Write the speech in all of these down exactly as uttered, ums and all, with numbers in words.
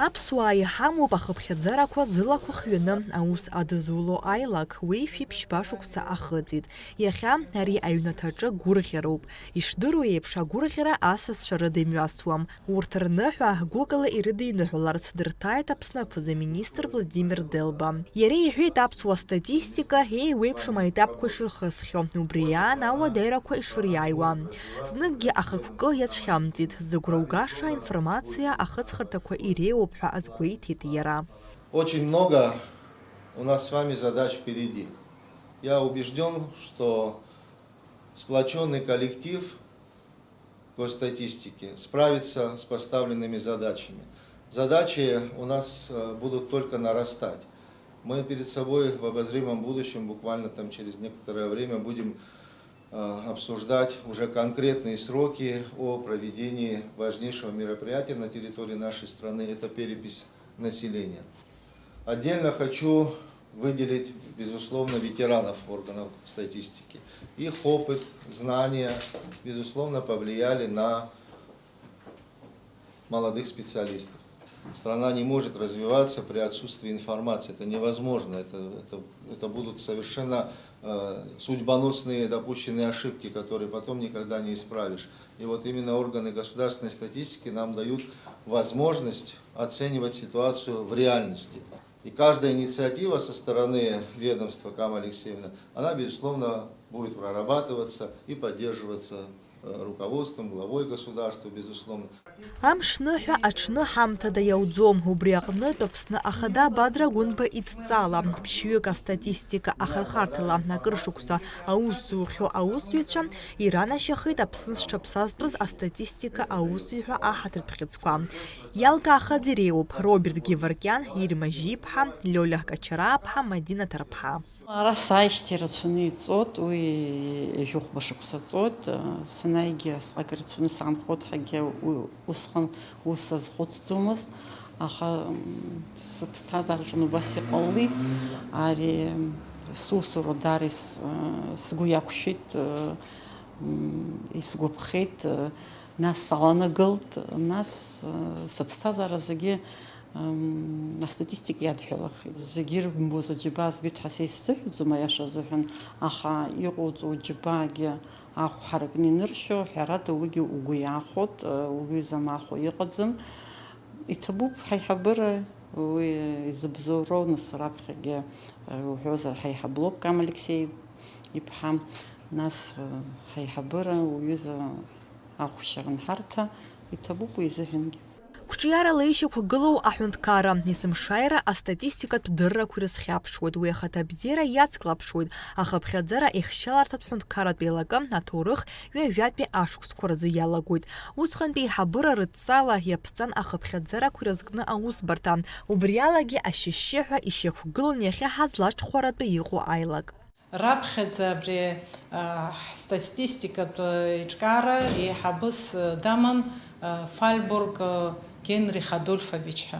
Аԥсуаа иҳамоуп ахыԥхьаӡарақәа зылақәа хҩаны аус адызуло аилак, уи шәиԥшьба шықәса ахыҵит. Иахьа ари аҩнаҭаҿы гәырӷьароуп. Ишдыру еиԥш, агәырӷьара асасцәа рыда имҩасуам. Урҭ рныҳәа гәыкала ирыдиныҳәаларц дырҭааит Аԥсны аԥыза-министр Владимир Делба. Иара иҳәеит, аԥсуа статистика еиуеиԥшым аетапқәа ишырхысхьоу, убри аан ауадаҩрақәа ишыриааиуа. Зныкгьы ахықәкы иацәхьамҵит, зыгәра угаша аинформациа ахыҵхырҭақәа иреиуоуп ҳәа азгәеиҭеит иара. Очень много у нас с вами задач впереди. Я убежден, что сплоченный коллектив госстатистики справится с поставленными задачами. Задачи у нас э, будут только нарастать. Мы перед собой в обозримом будущем, буквально там через некоторое время, будем э, обсуждать уже конкретные сроки о проведении важнейшего мероприятия на территории нашей страны. Это перепись населения. Отдельно хочу выделить, безусловно, ветеранов органов статистики. Их опыт, знания, безусловно, повлияли на молодых специалистов. Страна не может развиваться при отсутствии информации. Это невозможно. Это, это, это будут совершенно э, судьбоносные допущенные ошибки, которые потом никогда не исправишь. И вот именно органы государственной статистики нам дают возможность оценивать ситуацию в реальности. И каждая инициатива со стороны ведомства, Кама Алексеевна, она, безусловно, будет прорабатываться и поддерживаться э, руководством, главой государства, безусловно. Амш ныҳәа аҽны ҳамҭада иауӡом, убри аҟнытә Аԥсны Ахада Бадра Гәынба идҵала, ԥшьҩык астатистика ахырхарҭала акыр шықәса аус зухьоу аусзуҩцәа иранашьахеит Аԥсны зҽаԥсазтәыз астатистика аусзуҩцәа аҳаҭыртә хьыӡқәа. Иалкаахаз иреиуоуп Роберт Геворкиан, Ирма Жьиԥҳа, Лиоля Качарааԥҳа, Мадина Ҭарԥҳа. Ара сааижьҭеи рацәаны иҵоит, уи ҩажәихәба шықәса ҵоит. Санааигьы асҟак рацәаны саанхоит, ҳәагьы уи усҟан ус азхәыцӡомызт, аха, м, сыԥсҭазаараҿы убас иҟалеит. Ари, м, сусура даара ис-, сгәы иақәшәеит, м, исгәаԥхеит, нас саланагалт, нас, сыԥсҭазаара зегьы Ам, астатистика иадҳәалахеит. Зегьы ирбоз аџьабаа збеит ҳәа са исзыҳәаӡом, аиаша азыҳәан, аха иҟоуҵо џьабаагьы ахә ҳаракны иныршьо, ҳәарада, уигьы угәы иахәоит, уаҩы изамахо иҟаӡам. Иҭабуп ҳаиҳабыра, уи изыбзоуроу, нас раԥхьагьы, уҳәозар, ҳаиҳаб лоуп Кама Алексеи иԥҳа, нас, ҳаиҳабыра, уҩыза ахәшьара анҳарҭа, иҭабуп уи изыҳәангьы. Қәҿиарала ишьақәгылоу аҳәынҭқарра, есымшааира астатистикатә дыррақәа ирызхьаԥшуеит, уи ахаҭабзиара иацклаԥшуеит, ахыԥхьаӡара ихшьаларҭатә ҳәынҭқарратә еилакы аҭоурых ҩажәатәи ашықәсқәа рзы иалагоит. Усҟантәи аиҳабыра рыдҵала иаԥҵан ахыԥхьаӡарақәа ирызкны аусбарҭа, убриалагьы ашьшьыҳәа ишьақәгылан иахьа ҳазлаҽхәаратәы иҟоу аилак. Раԥхьаӡа абри, а, ҳстатистикатә, а, еиҿкаара еиҳабыс, а, даман, а, Фальбург, а, Генрих Адольфович ҳәа.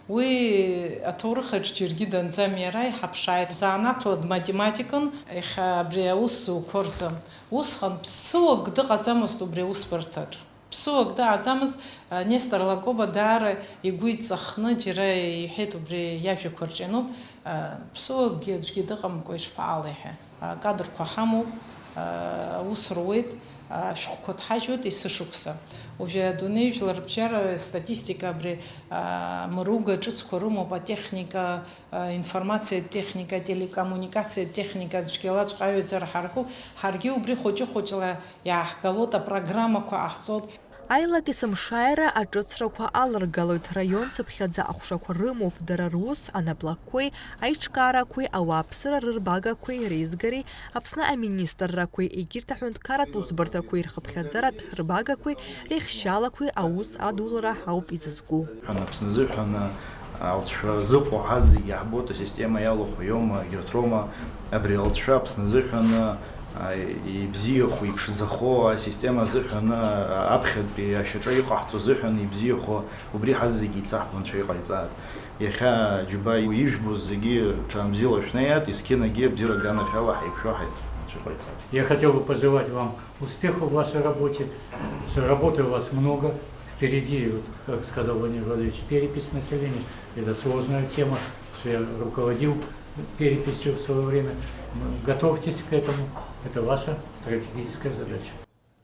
Уи аҭоурых аҿы џьаргьы данӡам иара, иҳаԥшааит. Занааҭла дматематикын, иахьа абри аус зуқәо рзы. Усҟан ԥсыуак дыҟаӡамызт убри аусбарҭаҿ. Ԥсыуак дыҟаӡамыз, а, Нестор Лакоба даара игәы иҵахны џьара иҳәеит, убри иажәақәа рҿианоуп, а, ԥсыуакгьы аӡәгьы дыҟамкәа ишԥаҟалеи ҳәа. А, кадрқәа ҳамоуп, а, аус руеит, а, ашәҟәқәа ҭҳажьуеит есышықәса. Уажәы адунеи жәларбжьара статистика абри, а, мыруга ҿыцқәа рымоуп, атехника, информациатә техника, ателекоммуникациатә техника цәгьалаҵәҟьа аҩаӡара ҳаркуп, ҳаргьы убри хәыҷы-хәыҷла иааҳгалоит апрограммақәа ҟаҳҵоит. Аилак есымшааира аҿыцрақәа аларгалоит, раион цыԥхьаӡа аҟәшақәа рымоуп, дара рус анаплакқәеи аиҿкаарақәеи ауааԥсыра рырбагақәеи реизгареи Аԥсны аминистррақәеи егьырҭ аҳәынҭқарратә усбарҭақәеи рхыԥхьаӡаратә рбагақәеи реихшьалақәеи аус адулара ауп изызку. Ҳәан Аԥсны азыҳәан алҵшәа зыҟоу ҳазегьы иаҳбоит, асистема иалахәу иоума, егьырҭ роума, абри алҵшәа Аԥсны азыҳәан, а, ибзиахо, иԥшӡахо, асистема азыҳәан, а, аԥхьатәи ашьаҿа иҟаҳҵо азыҳәан ибзиахо, убри ҳазегьы еицаҳбо Анцәа иҟаиҵааит. Иахьа џьба ижәбоз зегьы ҽаанбзиала шәнеиааит, есқьынагьы абзиара аганахьала ҳаиқәшәо ҳаит, Анцәа иҟаиҵааит. Я хотел бы пожелать вам успехов в вашей работе. Работы у вас много, Впереди, вот, как сказал Владимир Владимирович, перепись населения. Это сложная тема, что я руководил переписью в свое время. М, Готовьтесь к этому. Это ваша стратегическая задача.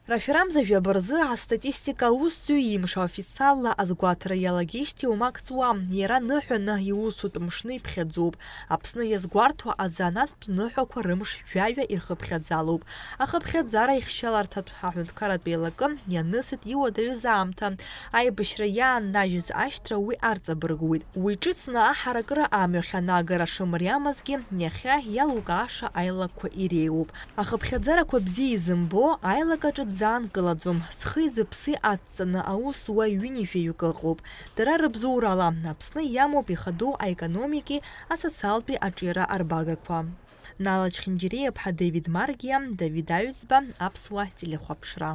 Рашәарамза жәаба рзы астатистика аусзуҩ имш официалла азгәаҭара иалагеижьҭеи уамак ҵуам, иара ныҳәаны иусутә мшны иԥхьаӡоуп. Аԥсны иазгәарҭо азанааҭтә ныҳәақәа рымш жәаҩа ирхыԥхьаӡалоуп. Ахыԥхьаӡара ихьшьаларҭатә аҳәынҭқарратә еилакы ианысит иуадаҩыз аамҭа, аибашьра иааннажьыз ашьҭра уи арҵабыргуеит. Уи ҿыцны аҳаракыра амҩахь анагара шымариамызгьы, иахьа иалукааша аилакқәа иреиуоуп. Ахыԥхьаӡарақәа бзиа изымбо аилак аҿы дзаанкылаӡом, зхи зыԥси адҵаны аус зуа ҩынҩажәаҩык ыҟоуп. Дара рыбзоурала, Аԥсны иамоуп ихадоу аекономики, асоциалтәи аҿиара арбагақәа. Нала Чхинџьириаԥҳа, Давид Маргиа, Давид Аҩӡба, Аԥсуа телехәаԥшра.